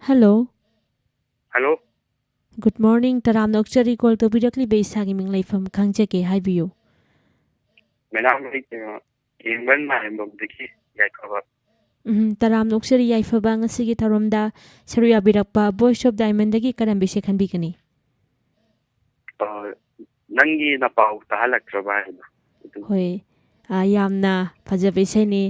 ꯍꯜꯂꯣ꯫ ꯍꯜꯂꯣ꯫ ꯒꯨꯗ ꯃꯣꯔꯅꯤꯡ, ꯇꯔꯥꯝꯅ ꯑꯣꯛꯆꯔꯤ꯫ ꯀꯣꯜ ꯇꯧꯕꯤꯔꯛꯂꯤꯕ ꯏꯁꯥꯒꯤ ꯃꯤꯡ, ꯂꯩꯐꯝ ꯈꯪꯖꯒꯦ, ꯍꯥꯏꯕꯤꯌꯨ꯫ ꯃꯦꯗꯥꯝ, ꯑꯩ ꯀꯩꯅꯣ, ꯌꯦꯡꯕꯟ ꯃꯥꯂꯦꯝꯕꯝꯗꯒꯤ ꯌꯥꯏꯐꯕ꯫ ꯎꯝ, ꯇꯔꯥꯝꯅ ꯑꯣꯛꯆꯔꯤ ꯌꯥꯏꯐꯕ, ꯉꯁꯤꯒꯤ ꯊꯧꯔꯝꯗ ꯁꯔꯨꯛ ꯌꯥꯕꯤꯔꯛꯄ ꯚꯣꯏꯁ ꯑꯣꯐ ꯗꯥꯏꯃꯟꯗꯒꯤ ꯀꯔꯝꯕ ꯏꯁꯩ ꯈꯟꯕꯤꯒꯅꯤ? ꯑ, ꯅꯪꯒꯤ ꯅꯄꯥꯎ ꯇꯥꯍꯜꯂꯛꯇ꯭ꯔꯕ ꯍꯥꯏꯕꯗꯣ꯫ ꯑꯗꯨ ꯍꯣꯏ, ꯑ, ꯌꯥꯝꯅ ꯐꯖꯕ ꯏꯁꯩꯅꯤ꯫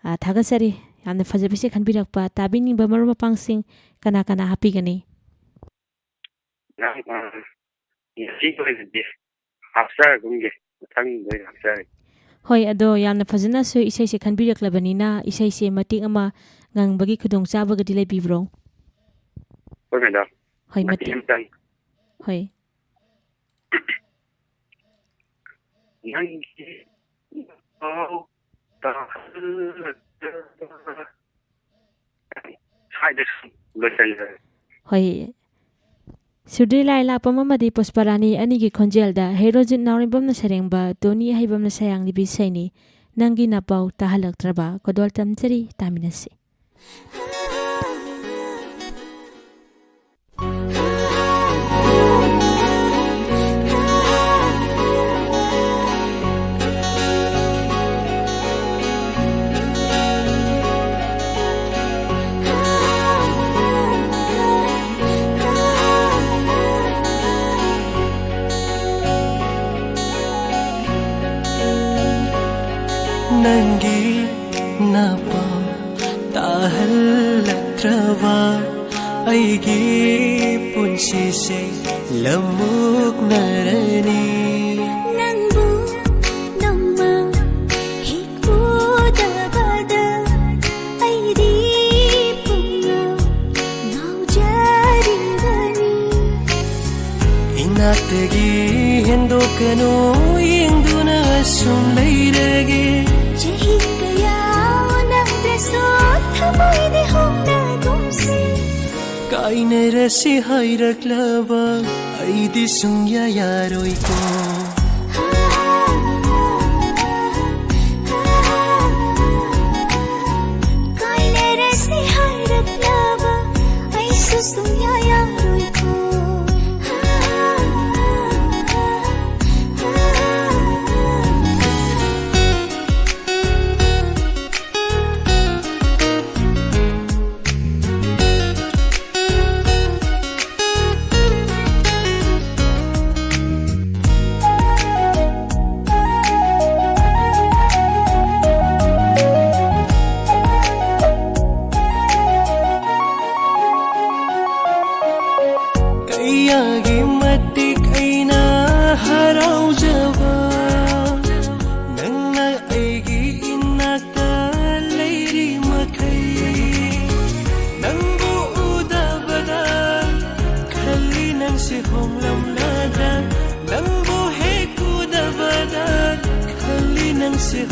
ꯑ, ꯊꯥꯒꯠꯆꯔꯤ, ꯌꯥꯝꯅ ꯐꯖꯕ ꯏꯁꯩ ꯈꯟꯕꯤꯔꯛꯄ꯫ ꯇꯥꯕꯤꯅꯤꯡꯕ ꯃꯔꯨꯞ ꯃꯄꯥꯡꯁꯤꯡ ꯀꯅꯥ ꯀꯅꯥ ꯍꯥꯞꯄꯤꯒꯅꯤ? ꯅꯪ, ꯑ, ꯉꯁꯤꯒꯤ ꯑꯣꯏꯅꯗꯤ ꯍꯥꯞꯆꯔꯒꯨꯝꯒꯦ, ꯃꯊꯪꯗ ꯑꯣꯏꯅ ꯍꯥꯞꯆꯔꯒꯦ꯫ ꯍꯣꯏ, ꯑꯗꯣ ꯌꯥꯝꯅ ꯐꯖꯅꯁꯨ ꯏꯁꯩꯁꯦ ꯈꯟꯕꯤꯔꯛꯂꯕꯅꯤꯅ, ꯏꯁꯩꯁꯦ ꯃꯇꯦꯛ ꯑꯃ ꯉꯪꯕꯒꯤ ꯈꯨꯗꯣꯡꯆꯥꯕꯒꯗꯤ ꯂꯩꯕꯤꯕ꯭ꯔꯣ? ꯍꯣꯏ ꯃꯦꯗꯥꯝ, ꯍꯣꯏ, ꯃꯇꯦꯛ ꯃꯇꯦꯛ꯫ ꯑꯃꯇꯪ꯫ ꯍꯣꯏ꯫ ꯅꯪꯒꯤ ꯄꯥꯎ ꯇꯥꯍꯜꯂꯛꯇꯕ꯫ ꯁ꯭ꯋꯥꯏꯗ ꯁꯨꯝ ꯂꯣꯏꯁꯤꯟꯖꯔꯦ꯫ ꯍꯣꯏ꯫ ꯁꯨꯔꯗ꯭ꯔꯤ ꯂꯥꯏ ꯂꯥꯛꯄꯝ ꯑꯃꯗꯤ ꯄꯨꯁꯄꯔꯥꯅꯤ ꯑꯅꯤꯒꯤ ꯈꯣꯟꯖꯦꯜꯗ ꯍꯦꯔꯣꯖꯤꯠ ꯅꯥꯎꯔꯦꯝꯕꯝꯅ ꯁꯩꯔꯦꯡꯕ, ꯇꯣꯅꯤ ꯑꯍꯩꯕꯝꯅ ꯁꯩꯔꯥꯡꯂꯤꯕꯤ ꯏꯁꯩꯅꯤ ꯅꯪꯒꯤ ꯅꯄꯥꯎ ꯇꯥꯍꯜꯂꯛꯇ꯭ꯔꯕ꯫ ꯈꯨꯗꯣꯜ ꯇꯝꯖꯔꯤ, ꯇꯥꯃꯤꯟꯅꯁꯤ꯫ ꯅꯪꯒꯤ ꯅꯄꯥꯎ ꯇꯥꯍꯜꯂꯛꯇ꯭ꯔꯕ ꯑꯩꯒꯤ ꯄꯨꯟꯁꯤꯁꯦ ꯂꯝꯃꯨꯛꯅꯔꯅꯤ꯫ ꯅꯪꯕꯨ ꯅꯣꯡꯃ ꯍꯦꯛ ꯎꯗꯕꯗ ꯑꯩꯗꯤ ꯄꯨꯡꯉꯥꯎ ꯉꯥꯎꯖꯔꯤꯕꯅꯤ꯫ ꯏꯅꯥꯛꯇꯒꯤ ꯍꯦꯟꯗꯣꯛꯀꯅꯨ, ꯌꯦꯡꯗꯨꯅ ꯑꯁꯨꯝ ꯂꯩꯔꯒꯦ꯫ ꯆꯍꯤ ꯀꯌꯥ ꯎꯅꯗ꯭ꯔꯁꯨ ꯊꯃꯣꯏꯗꯤ ꯍꯣꯡꯅꯒꯨꯝꯁꯤ꯫ ꯀꯥꯏꯅꯔꯁꯤ ꯍꯥꯏꯔꯛꯂꯕ ꯑꯩꯗꯤ ꯁꯨꯡꯌꯥ ꯌꯥꯔꯣꯏꯀꯣ꯫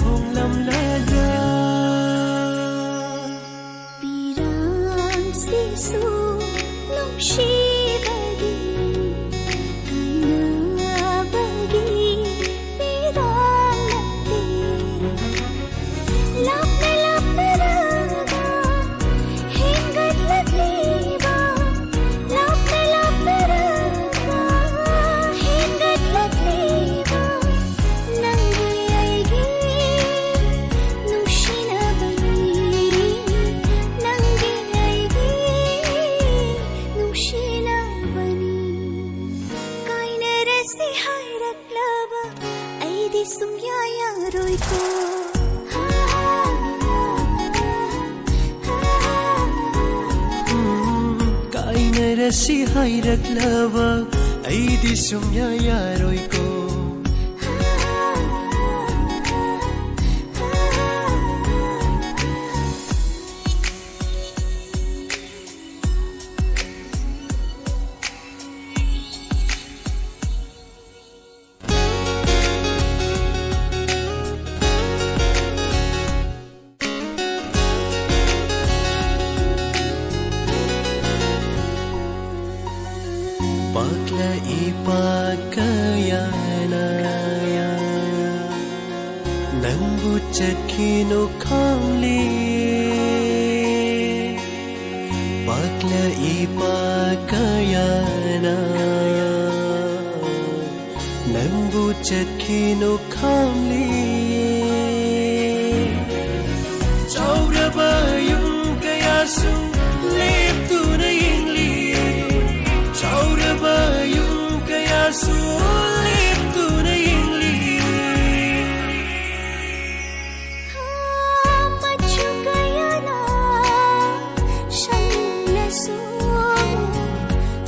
ꯍꯣꯡꯂꯝꯂꯗ꯭ꯔꯥ? ꯄꯤꯔꯥꯡꯁꯤꯁꯨ ꯅꯨꯡꯁꯤꯕꯒꯤꯅꯤ, ꯀꯥꯏꯅꯕꯒꯤ ꯄꯤꯔꯥꯡ ꯅꯠꯇꯦ꯫ ꯂꯥꯞꯅ ꯂꯥꯞꯅꯔꯒ ꯍꯦꯟꯒꯠꯂꯛꯂꯤꯕ, ꯂꯥꯞꯅ ꯂꯥꯞꯅꯔꯒ ꯍꯦꯟꯒꯠꯂꯛꯂꯤꯕ ꯅꯪꯒꯤ ꯑꯩꯒꯤ ꯅꯨꯡꯁꯤꯅꯕꯅꯤ, ꯅꯪꯒꯤ ꯑꯩꯒꯤ ꯅꯨꯡꯁꯤꯅꯕꯅꯤ꯫ ꯀꯥꯏꯅꯔꯁꯤ ꯍꯥꯏꯔꯛꯂꯕ ꯑꯩꯗꯤ ꯁꯨꯡꯌꯥ ꯌꯥꯔꯣꯏꯀꯣ꯫ ꯎꯝ, ꯀꯥꯏꯅꯔꯁꯤ ꯍꯥꯏꯔꯛꯂꯕ ꯑꯩꯗꯤ ꯁꯨꯡꯌꯥ ꯌꯥꯔꯣꯏꯀꯣ꯫ ꯄꯥꯛꯂꯛꯏ ꯄꯥꯛ ꯀꯌꯥꯅ ꯅꯪꯕꯨ ꯆꯠꯈꯤꯅꯨ ꯈꯪꯂꯤ꯫ ꯄꯥꯛꯂꯛꯏ ꯄꯥꯛ ꯀꯌꯥꯅ ꯅꯪꯕꯨ ꯆꯠꯈꯤꯅꯨ ꯈꯪꯂꯤ꯫ ꯆꯥꯎꯔꯕ ꯌꯨꯝ ꯀꯌꯥꯁꯨ ꯂꯦꯞꯇꯨꯅ ꯌꯦꯡꯂꯤ꯫ ꯆꯥꯎꯔꯕ ꯌꯨꯝ ꯀꯌꯥꯁꯨ ꯂꯦꯞꯇꯨꯅ ꯌꯦꯡꯂꯤ꯫ ꯃꯆꯨ ꯀꯌꯥꯅ ꯁꯪꯂꯁꯨ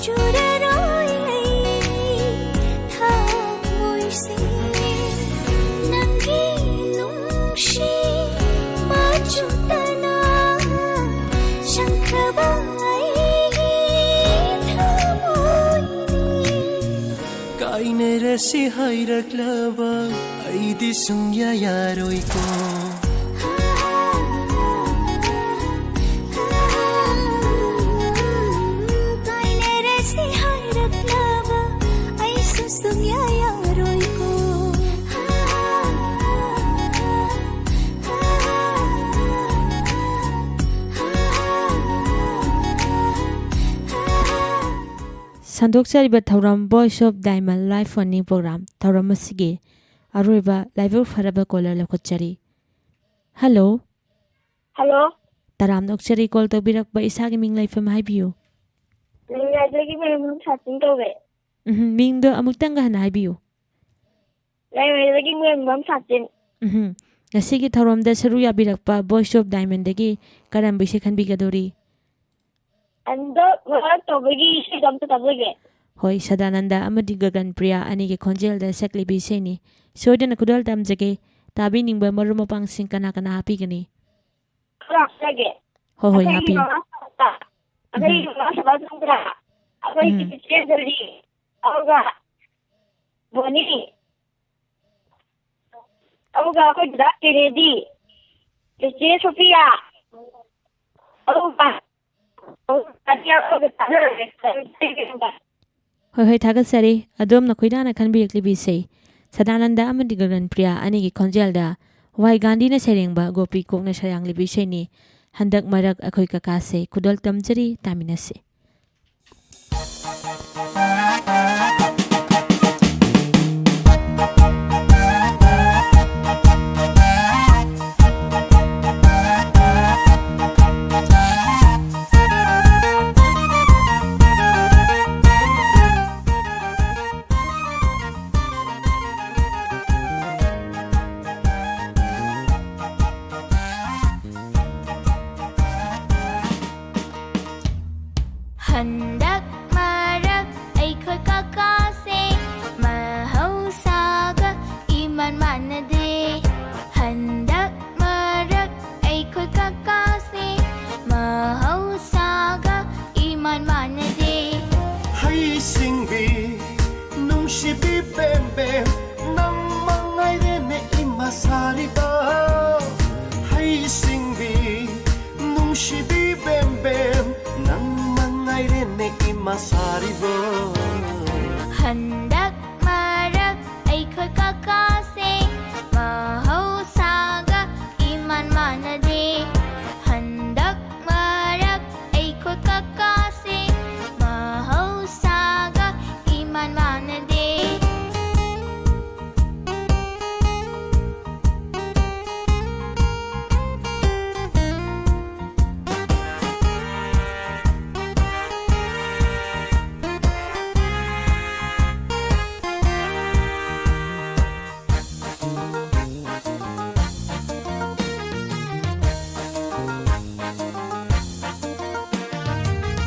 ꯆꯨꯔꯔꯣꯏ ꯑꯩꯒꯤ ꯊꯃꯣꯏꯁꯦ꯫ ꯅꯪꯒꯤ ꯅꯨꯡꯁꯤ ꯃꯆꯨꯇꯅ ꯁꯪꯈ꯭ꯔꯕ ꯑꯩꯒꯤ ꯊꯃꯣꯏꯅꯤ꯫ ꯀꯥꯏꯅꯔꯁꯤ ꯍꯥꯏꯔꯛꯂꯕ ꯑꯩꯗꯤ ꯁꯨꯡꯌꯥ ꯌꯥꯔꯣꯏꯀꯣ꯫ ꯀꯥꯏꯅꯔꯁꯤ ꯍꯥꯏꯔꯛꯂꯕ ꯑꯩꯁꯨ ꯁꯨꯡꯌꯥ ꯌꯥꯔꯣꯏꯀꯣ꯫ ꯁꯟꯗꯣꯛꯆꯔꯤꯕ ꯊꯧꯔꯝ Voice of Diamond Live Phone-ꯏꯟ Program ꯊꯧꯔꯝ ꯑꯁꯤꯒꯤ ꯑꯔꯣꯏꯕ ꯂꯥꯏꯕꯛ ꯐꯔꯕ caller ꯂꯧꯈꯠꯆꯔꯤ꯫ Hello꯫ Hello꯫ ꯇꯔꯥꯝꯅ ꯑꯣꯛꯆꯔꯤ call ꯇꯧꯕꯤꯔꯛꯄ, ꯏꯁꯥꯒꯤ ꯃꯤꯡ ꯂꯩꯐꯝ ꯍꯥꯏꯕꯤꯌꯨ꯫ ꯂꯩꯃꯔꯦꯜꯗꯒꯤ ꯃꯌꯨꯝꯕꯝ ꯁꯥꯆꯤꯟ ꯀꯧꯋꯦ꯫ ꯎꯝ, ꯃꯤꯡꯗꯣ ꯑꯃꯨꯛꯇꯪꯒ ꯍꯟꯅ ꯍꯥꯏꯕꯤꯌꯨ꯫ ꯂꯩꯃꯔꯦꯜꯗꯒꯤ ꯃꯌꯨꯝꯕꯝ ꯁꯥꯆꯤꯟ꯫ ꯎꯝ, ꯉꯁꯤꯒꯤ ꯊꯧꯔꯝꯗ ꯁꯔꯨꯛ ꯌꯥꯕꯤꯔꯛꯄ Voice of Diamond-ꯗꯒꯤ ꯀꯔꯝꯕ ꯏꯁꯩ ꯈꯟꯕꯤꯒꯗꯧꯔꯤ? ꯑꯗꯣ ꯃꯔꯛ ꯇꯧꯕꯒꯤ ꯏꯁꯩꯗꯣ ꯑꯝꯇ ꯇꯥꯖꯒꯦ꯫ ꯍꯣꯏ, ꯁꯗꯥꯅꯟꯗ ꯑꯃꯗꯤ ꯒꯒꯟ ꯄ꯭ꯔꯤꯌꯥ ꯑꯅꯤꯒꯤ ꯈꯣꯟꯖꯦꯜꯗ ꯁꯛꯂꯤꯕ ꯏꯁꯩꯅꯤ꯫ ꯁꯣꯏꯗꯅ ꯈꯨꯗꯣꯜ ꯇꯝꯖꯒꯦ꯫ ꯇꯥꯕꯤꯅꯤꯡꯕ ꯃꯔꯨꯞ ꯃꯄꯥꯡꯁꯤꯡ ꯀꯅꯥ ꯀꯅꯥ ꯍꯥꯞꯄꯤꯒꯅꯤ? ꯈꯔ ꯍꯥꯞꯆꯒꯦ꯫ ꯍꯣꯏ, ꯍꯣꯏ, ꯑꯩꯈꯣꯏꯒꯤ ꯍꯥꯞꯄꯤꯌꯨ꯫ ꯃꯃꯥ ꯁꯣꯃꯥ, ꯑꯩꯈꯣꯏꯒꯤ ꯎꯝ꯫ ꯃꯃꯥ ꯁꯣꯃꯥ ꯆꯟꯗ꯭ꯔ, ꯑꯩꯈꯣꯏꯒꯤ ꯎꯝ꯫ ꯆꯤꯆꯦ ꯖꯣꯂꯤ, ꯑꯗꯨꯒ ꯕꯣꯅꯤ, ꯑꯗꯨꯒ ꯑꯩꯈꯣꯏ ꯗꯗꯥ ꯀꯦꯅꯦꯗꯤ, ꯆꯤꯆꯦ ꯁꯣꯐꯤꯌꯥ, ꯑꯗꯨꯒ ꯍꯣꯏ, ꯍꯣꯏ, ꯊꯥꯒꯠꯆꯔꯤ꯫ ꯑꯗꯣꯝꯅ ꯈꯣꯏꯗꯥꯅ ꯈꯟꯕꯤꯔꯛꯂꯤꯕ ꯏꯁꯩ ꯁꯗꯥꯅꯟꯗ ꯑꯃꯗꯤ ꯒꯒꯟ ꯄ꯭ꯔꯤꯌꯥ ꯑꯅꯤꯒꯤ ꯈꯣꯟꯖꯦꯜꯗ ꯋꯥꯏ ꯒꯥꯟꯙꯤꯅ ꯁꯩꯔꯦꯡꯕ ꯒꯣꯄꯤ ꯀꯣꯛꯅ ꯁꯩꯔꯥꯡꯂꯤꯕ ꯏꯁꯩꯅꯤ꯫ ꯍꯟꯗꯛ ꯃꯔꯛ ꯑꯩꯈꯣꯏ ꯀꯀꯥꯁꯦ ꯈꯨꯗꯣꯜ ꯇꯝꯖꯔꯤ, ꯇꯥꯃꯤꯟꯅꯁꯤ꯫ ꯃꯁꯥꯔꯤꯕꯣ? ꯍꯟꯗꯛ ꯃꯔꯛ ꯑꯩꯈꯣꯏ ꯀꯀꯥꯁꯦ ꯃꯍꯧꯁꯥꯒ ꯏꯃꯥꯟ ꯃꯥꯟꯅꯗꯦ꯫ ꯍꯟꯗꯛ ꯃꯔꯛ ꯑꯩꯈꯣꯏ ꯀꯀꯥꯁꯦ ꯃꯍꯧꯁꯥꯒ ꯏꯃꯥꯟ ꯃꯥꯟꯅꯗꯦ꯫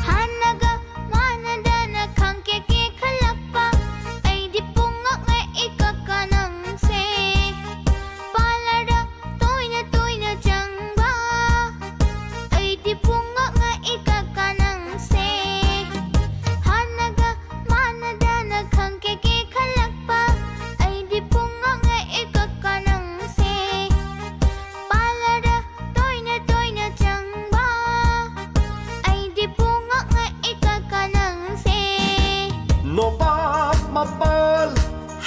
ꯍꯥꯟꯅꯒ ꯃꯥꯟꯅꯗꯅ ꯈꯪꯀꯦꯛ ꯀꯦꯛꯈꯠꯂꯛꯄ, ꯑꯩꯗꯤ ꯄꯨꯡꯉꯛ ꯉꯛꯏ ꯀꯀꯥ ꯅꯪꯁꯦ꯫ ꯄꯥꯔꯂꯔꯗ ꯇꯣꯏꯅ ꯇꯣꯏꯅ ꯆꯪꯕ, ꯑꯩꯗꯤ ꯄꯨꯡꯉꯛ ꯉꯛꯏ ꯀꯀꯥ ꯅꯪꯁꯦ꯫ ꯍꯥꯟꯅꯒ ꯃꯥꯟꯅꯗꯅ ꯈꯪꯀꯦꯛ ꯀꯦꯛꯈꯠꯂꯛꯄ, ꯑꯩꯗꯤ ꯄꯨꯡꯉꯛ ꯉꯛꯏ ꯀꯀꯥ ꯅꯪꯁꯦ꯫ ꯄꯥꯔꯂꯔꯗ ꯇꯣꯏꯅ ꯇꯣꯏꯅ ꯆꯪꯕ, ꯑꯩꯗꯤ ꯄꯨꯡꯉꯛ ꯉꯛꯏ ꯀꯀꯥ ꯅꯪꯁꯦ꯫ ꯅꯣꯕꯥꯞ ꯃꯄꯥꯜ,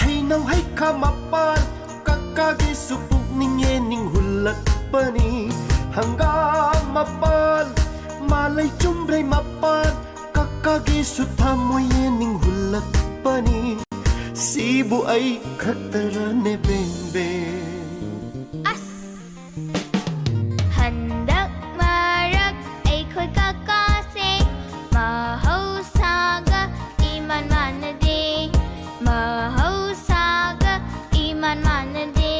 ꯍꯩꯅꯧ ꯍꯩꯈꯥ ꯃꯄꯥꯜ, ꯀꯀꯥꯒꯤꯁꯨ ꯄꯨꯛꯅꯤꯡ ꯌꯦꯅꯤꯡ ꯍꯨꯜꯂꯛꯄꯅꯤ꯫ ꯍꯪꯒꯥꯝ ꯃꯄꯥꯜ, ꯃꯥꯂꯩ ꯆꯨꯝꯕ꯭ꯔꯩ ꯃꯄꯥꯜ, ꯀꯀꯥꯒꯤꯁꯨ ꯊꯃꯣꯏ ꯌꯦꯅꯤꯡ ꯍꯨꯜꯂꯛꯄꯅꯤ꯫ ꯁꯤꯕꯨ ꯑꯩ ꯈꯛꯇꯔꯅꯦ ꯕꯦꯝꯕꯦꯝ? ꯑꯁ! ꯍꯟꯗꯛ ꯃꯔꯛ ꯑꯩꯈꯣꯏ ꯀꯀꯥꯁꯦ ꯃꯍꯧꯁꯥꯒ ꯏꯃꯥꯟ ꯃꯥꯟꯅꯗꯦ, ꯃꯍꯧꯁꯥꯒ ꯏꯃꯥꯟ ꯃꯥꯟꯅꯗꯦ꯫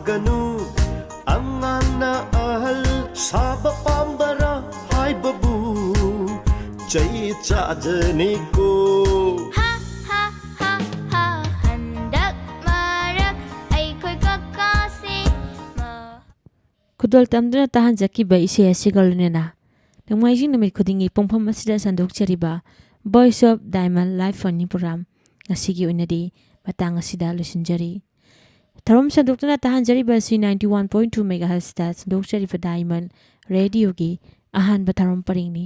ꯒꯅꯨ, ꯑꯉꯥꯡꯅ ꯑꯍꯜ ꯁꯥꯕ ꯄꯥꯝꯕꯔꯥ ꯍꯥꯏꯕꯕꯨ ꯆꯩ ꯆꯥꯖꯅꯤꯀꯣ꯫ ꯍꯥ ꯍꯥ ꯍꯥ ꯍꯥ꯫ ꯍꯟꯗꯛ ꯃꯔꯛ ꯑꯩꯈꯣꯏ ꯀꯀꯥꯁꯦ ꯃ- ꯈꯨꯗꯣꯜ ꯇꯝꯗꯨꯅ ꯇꯥꯍꯟꯖꯈꯤꯕ ꯏꯁꯩ ꯑꯁꯤꯒ ꯂꯣꯏꯅꯅ ꯅꯣꯡꯃꯥꯏꯖꯤꯡ ꯅꯨꯃꯤꯠ ꯈꯨꯗꯤꯡꯒꯤ ꯄꯨꯡꯐꯝ ꯑꯁꯤꯗ ꯁꯟꯗꯣꯛꯆꯔꯤꯕ Voice of Diamond Live Phone-In program ꯉꯁꯤꯒꯤ ꯑꯣꯏꯅꯗꯤ ꯃꯇꯥꯡ ꯑꯁꯤꯗ ꯂꯣꯏꯁꯤꯟꯖꯔꯤ꯫ ꯊꯧꯔꯝ ꯁꯟꯗꯣꯛꯇꯨꯅ ꯇꯥꯍꯟꯖꯔꯤꯕ ꯑꯁꯤ ninety one point two megahertz-ꯇ ꯁꯟꯗꯣꯛꯆꯔꯤꯕ Diamond Radio-ꯒꯤ ꯑꯍꯥꯟꯕ ꯊꯧꯔꯝ ꯄꯔꯤꯡꯅꯤ꯫